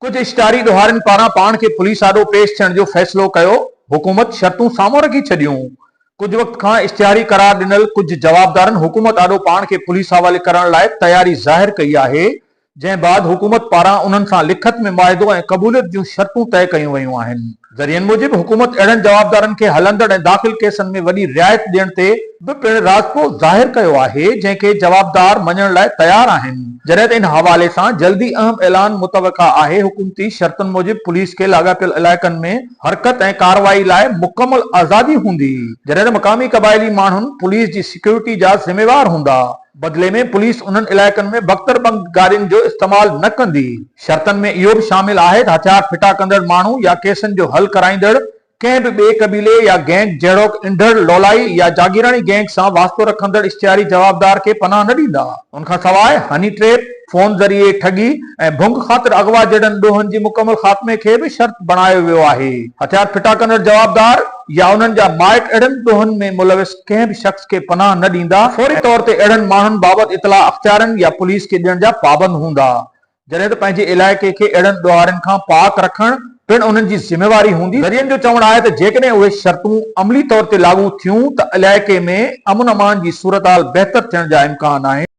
ڪجهه اشتهاري ڏوهارين پاران پاڻ کي پوليس آڏو پيش ٿيڻ جو فيصلو ڪيو، حڪومت شرطون سامهون رکي ڇڏيون. ڪجهه وقت کان اشتهاري قرار ڏنل ڪجهه جوابدارن حڪومت آڏو پاڻ کي پوليس حوالي ڪرڻ لاء تياري ظاهر ڪئي آهي، جنهن بعد حڪومت پاران انهن سان لکت ۾ معاهدو ۽ قبوليت جون شرطون طئي ڪيون ويون آهن. ذريعن موجب حڪومت اهڙن جوابدارن کي هلندڙ ۽ داخل ڪيسن ۾ وڏي رعايت ڏيڻ تي به پڻ راضپو ظاهر ڪيو آهي جنهن کي جوابدار مڃڻ لاء تيار آهن جڏهن ته ان حوالي سان جلدي اهم اعلان متوقع آهي حڪومتي شرطن موجب پوليس کي لاڳاپيل علائقن ۾ حرڪت ۽ ڪارروائي لاء مڪمل آزادي هوندي جڏهن ته مقامي قبائلي ماڻهن پوليس جي سيڪيورٽي جا ذميوار هوندا. بدلي ۾ پوليس انهن علائقن ۾ بڪتر بند گاڏين جو استعمال نه ڪندي. شرطن ۾ اهو به شامل آهي ته هٿيار ڦٽا ڪندڙ ماڻهو يا ڪيسن جو حل ڪرائيندڙ ڪنهن به ٻئي قبيلي يا گينگ جهڙوڪ انڍڙ، لولائي يا جاگيراڻي گينگ سان واسطو رکندڙ اشتهاري جوابدار کي پناهه نه ڏيندا. ان کان سواء هني ٽريپ، فون ذريعي ٺڳي ۽ ڀنگ خاطر اغوا جهڙن ڏوهن جي مڪمل خاتمي کي به شرط بڻايو ويو آهي. هٿيار ڦٽا ڪندڙ جوابدار يا انهن جا مائٽ اهڙن ڏوهن ۾ ملوث ڪنهن به شخص کي پناهه نه ڏيندا، فوري طور تي اهڙن ماڻهن بابت اطلاع اختيارين يا پوليس کي ڏيڻ جا پابند هوندا، جڏهن ته پنهنجي علائقي کي اهڙن ڏوهارين کان پاڪ رکڻ پڻ انهن جي ذميواري هوندي. ذريعن جو چوڻ آهي ته جيڪڏهن اهي شرطون عملي طور تي لاڳو ٿيون ته علائقي ۾ امن امان جي صورتحال بهتر ٿيڻ جا امڪان آهن.